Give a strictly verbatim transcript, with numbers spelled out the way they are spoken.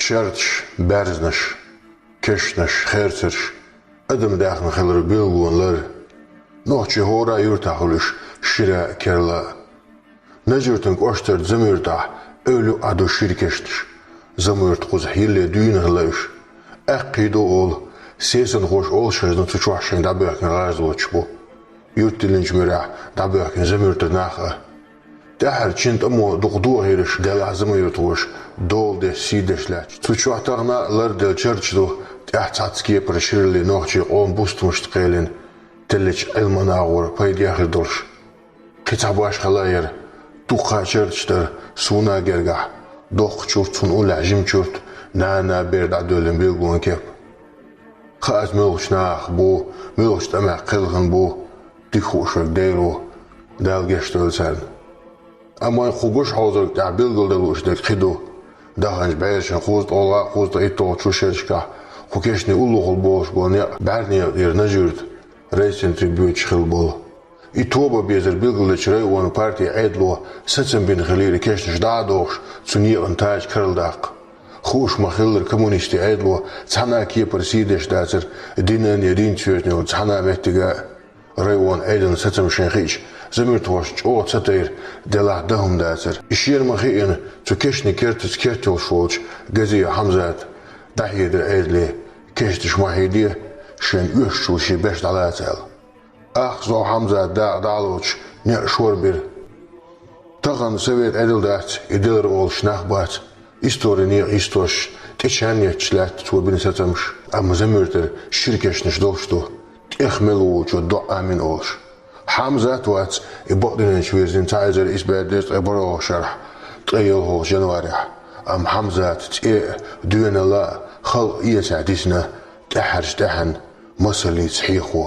Чарташ, баьрзнаш, кешнаш, херцарш, адам даьхна хилар билгалонаш лар. Нохчий хӀора юртахь хуьлуш шира а, керла а. Нажи-Юьртан кӀоштара Заман-Юьртахь эвла юкъахь ду шира кешнаш. Заман-Юьрт кхузахь йилле дуьйна хилла уьш. Аьккхий ду олу, сесанхоша олуш хезна цу чохь шайн дӀабоьхкина гӀазоташ бу. Юьртдиллинчу муьрехь дӀабоьхкина Заман-Юьртара нах а. ТӀаьххьара чин тӀамо дукха дохийраш делахь, заман-юьртахоша дола деш, сий деш лаьтташ. Цу чохь тахана а ларделла чарташ ду, тӀехь цхьацца кепара ширалле нохчийн къоман бустамашца кхелина, теллачу Ӏилманан агӀор пайде хир долуш. Кхин цхьа башха хилла яра, дуккха а чарташ дара, суна а гергахь, доккха чурт, цунна уллехь жима чурт, нана, бер дӀадоьллина билгалонан кеп. Хаац муьлхачу нахах бу, муьлхачу тӀамех кхелхина бу, дика хууш верг Дела ву, Дала гечдойла царна. Амма вайн кху гуш хьовзарг тӀехь билгалдан лууш дерг кхин ду. Даханчу бӀешерашкахь кхузткъе итт, кхузткъе итталгӀачу шерашкахь кху кешнийн уллохула болуш болу некъ бӀаьрнера тӀера Нажи-Юьрт райцентре боьдуш хилла болу. И тоба безар билгалдечу районан партин Ӏедало сацам бина хилира и кешнаш дӀа а дохуш, цу некъан таж карладаккха. Хууш ма-хиллара, коммунистийн Ӏедало цхьана а кепара сий деш дацара динан я динца йоьзна йолу цхьана а меттига а. Районан Ӏедалан сацам шайн хиъча, замиртхошна чӀогӀа ца тайра, делахь дан хӀума дацара. И шена ма-хиъна, цу кешнийн кертаца керт йолуш волчу Газиев Хьамзата дӀахьедира Ӏедале, кешнаш ма хьеде, шайна оьшучул шен беш дӀалаца аьлла. Ахзо Хьамзат дакъа дӀа а лоцуш, некъ шорбира. Тахана совет Ӏедал дац, и делар олуш нах бац. Истори некъа йистош, тӀе чан етташ лаьтта цо бина сацамаш, амма Замиртара шира кешнаш долуш ду, тӀех мел волчо доӀа амин олуш. Хьамзат вац и бакъдинанчу вирзина цхьа эзар исс бӀе дезткъе бархӀалгӀачу шарахь, ткъе ялхалгӀачу январехь, амма Хьамзата цӀе а, доьналла а халкъан эсехь дисина тӀаьххьарчу тӀаьхьенна масаллица хьехо.